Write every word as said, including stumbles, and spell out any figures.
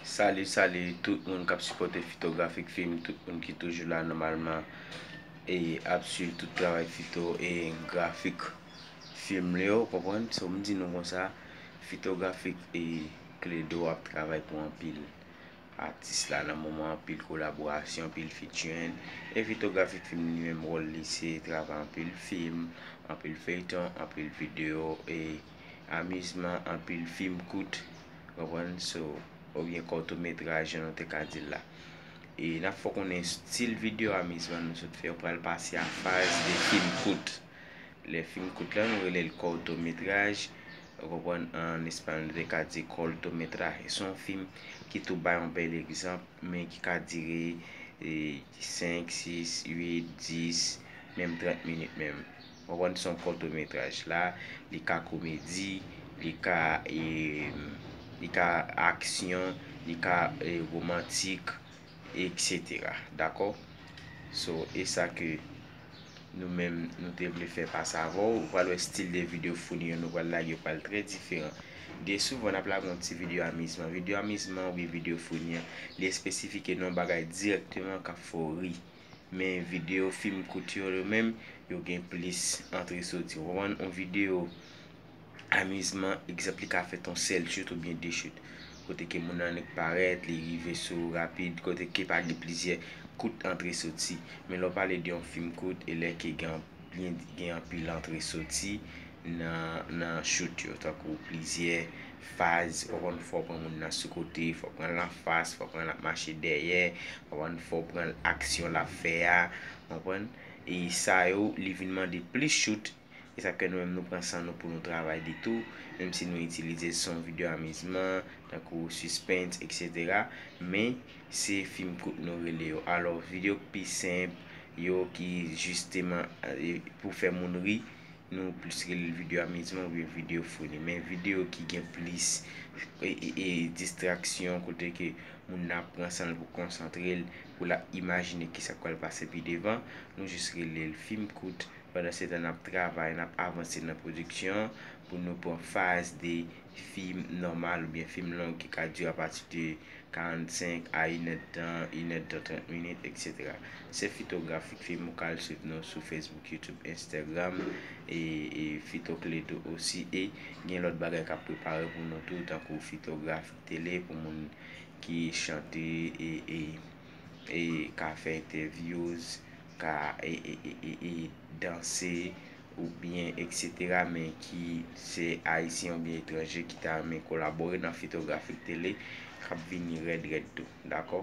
Salut, salut tout moun k ap sipòte Fitografik Film, tout moun ki toujou la nòmalman e ap swiv tout travay Fito e grafik film li yo, konprann? So, m di nou konsa, Fitografik e Kledo ap travay pou anpil atis la nan moman, anpil kolaborasyon, anpil featuring. E Fitografik Film li menm wòl li se travay anpil film, anpil feyton, anpil videyo e amizman, anpil film kout, konprann? So, oubyen kòtometraj, jan nou te ka di l la. E n ap fè w konnen stil videyo amizman nou sot fè, yo pral pase a faz de film kout. Lè film kout la, nou rele l kòtometraj, ou konprann, an espanyòl, nou te ka di cortometraje. Se yon film ki tou bay yon bèl egzanp, men ki ka dire e, senk, sis, uit, dis, menm trant minit menm. Ou konprann, se yon kòtometraj la, li ka komedi, li ka, e, li ka aksyon, li ka, e, romantik, etsetera. Dakò? So, e sa ke nou menm, nou te vle fè pase avè w. Ou pral wè stil de videyo founi yo nou pral lage yo pral trè diferan. Byen souvan, n ap lage yon ti videyo amizman. Videyo amizman oubyen videyo founi an, li espesifike nan yon bagay dirèkteman k ap fè w ri. Men videyo film kout yo, yo menm, yo gen plis antre soti. Ou konprann? Yon videyo amizman, egzanp, li ka fèt yon sèl shoot oubyen de shoot. Kote ke moun nan nik parèt, li rive sou ou rapid, kote ke pa gen plizyè kout antre soti. Men lè w pale de yon film kout, e lè ke gen, gen, gen anpil antre soti nan, nan shoot yo, tankou plizyè faz, ou konprann, fò w pran moun nan sou kote, fò w pran l anfas, fò w pran l ap mache dèyè, ou konprann, fò w pran l aksyon l ap fè a, ou konprann? E sa yo, li vin mande plis shoot, e sa k fè nou menm nou pran san nou pou nou travay li tou, menm si nou itilize l se yon videyo amizman, tankou sispens, etsetera. Men, se film kout nou rele yo. Alò, videyo k pi senp, yo ki jisteman, e, pou fè moun ri, nou plis rele l videyo amizman oubyen videyo founi. Men videyo ki gen plis, e, e, e, distraksyon, kote ke moun nan ap pran san l pou konsantre l, pou l ap imajine kisa k pral pase pi devan, nou jis rele l film kout. Pandan se tan, n ap travay, n ap avanse nan pwodiksyon an pou nou pran faz de film nòmal oubyen film long ki ka dire apati de karannsenk a inèdtan, inèdtan trant minit, etsetera. Se Fitografik Film, ou ka al swiv nou sou Facebook, YouTube, Instagram, e, e Fito Kledo osi. E gen lòt bagay k ap prepare pou nou tou, tankou Fitografik Tele pou moun ki chante e, e, e ka fè interviews, ka, e, e, e, e, e danse, oubyen etsetera, men ki se ayisyen oubyen etranje ki ta renmen kolabore nan Fitografik Tele, k ap vini rèd rèd tou, dakò?